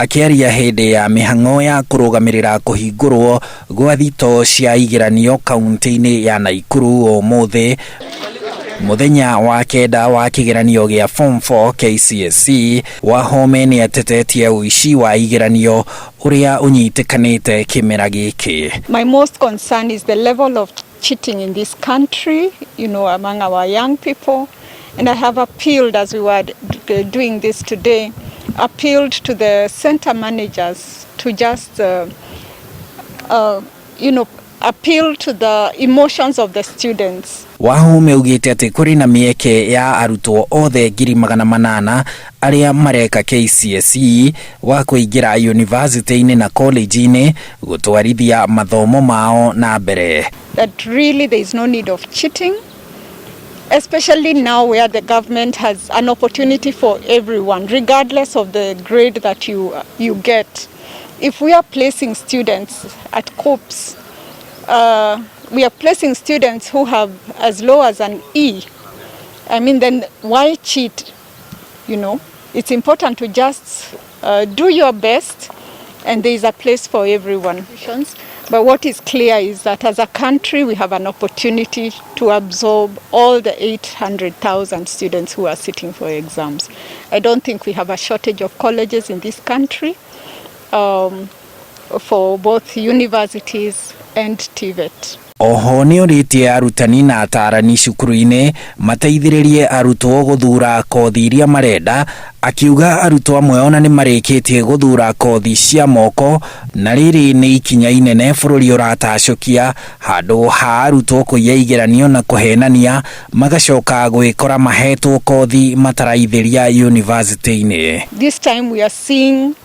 Akĩaria hĩndĩ ya mĩhang'o ya kũrũgamĩrĩra kũhingũrwo gwa thitoo cia igeranio kaunti-inĩ ya Naikuru ũmũthĩ, mũthenya wa kenda wa kĩgeranio gĩa Form 4 KCSE, Wahome nĩatetetie ũici wa igeranio ũrĩa ũnyitĩkanĩte kĩmera gĩkĩ. My most concern is the level of cheating in this country, among our young people. And I have appealed, as we were doing this today, appealed to the center managers to just appeal to the emotions of the students. Wahome augĩte atĩ kũrĩ na mĩeke ya arutwo othe 800,000 arĩa mareka KCSE wa kũingĩra yunivasĩtĩ-inĩ na college-inĩ gũtwarithia mathomo mao na mbere. That really there is no need of cheating, especially now where the government has an opportunity for everyone, regardless of the grade that you get. If we are placing students at KUCCPS, we are placing students who have as low as an E. I mean, then why cheat? It's important to just do your best, and there is a place for everyone. But what is clear is that as a country, we have an opportunity to absorb all the 800,000 students who are sitting for exams. I don't think we have a shortage of colleges in this country for both universities and TVET. Oho nĩ orĩtie arutani na atarani cukuru-inĩ mateithĩrĩrie arutwo gũthura kothi iria marenda, akiuga arutwo amwe ona nĩ marĩkĩtie gũthura kothi cia moko, na rĩrĩ nĩ ikinya inene bũrũri ũratacũkia handũ ha arutwo kũiya igeranio na kũhenania magacoka gwĩkora mahetwo kothi mataraithĩria yunivasĩtĩ-inĩ. This time we are seeing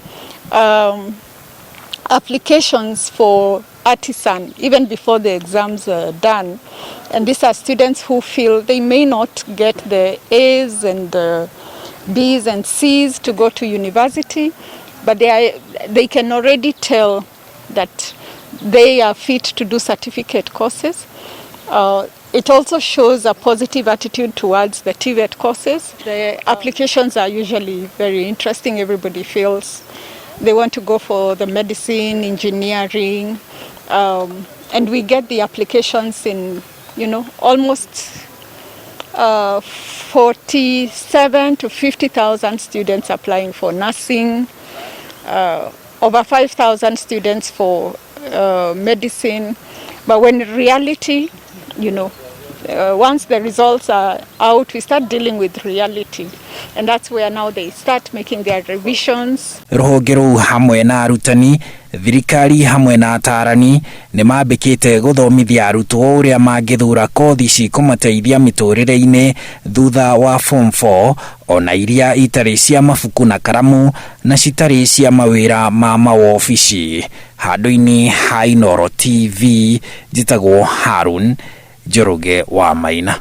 applications for artisan even before the exams are done. And these are students who feel they may not get the A's and the B's and C's to go to university, but they can already tell that they are fit to do certificate courses. It also shows a positive attitude towards the TVET courses. The applications are usually very interesting. Everybody feels they want to go for the medicine, engineering, and we get the applications in almost 47 to 50,000 students applying for nursing, over 5,000 students for medicine. But when in reality, once the results are out, we start dealing with reality. And that's where now they start making their revisions. Rũhonge rũu hamwe na arutani, thirikari hamwe na atarani nĩ mambĩkĩte gũthomithia arutwo ũrĩa mangĩthura kothi cikũmateithia mĩtũrĩre-inĩ thutha wa Form 4, ona iria itarĩ cia mabuku na karamu na citarĩ cia mawĩra ma mawobici. Handũ-inĩ ha Inooro TV, njĩtagwo Harun Njoroge wa Maina.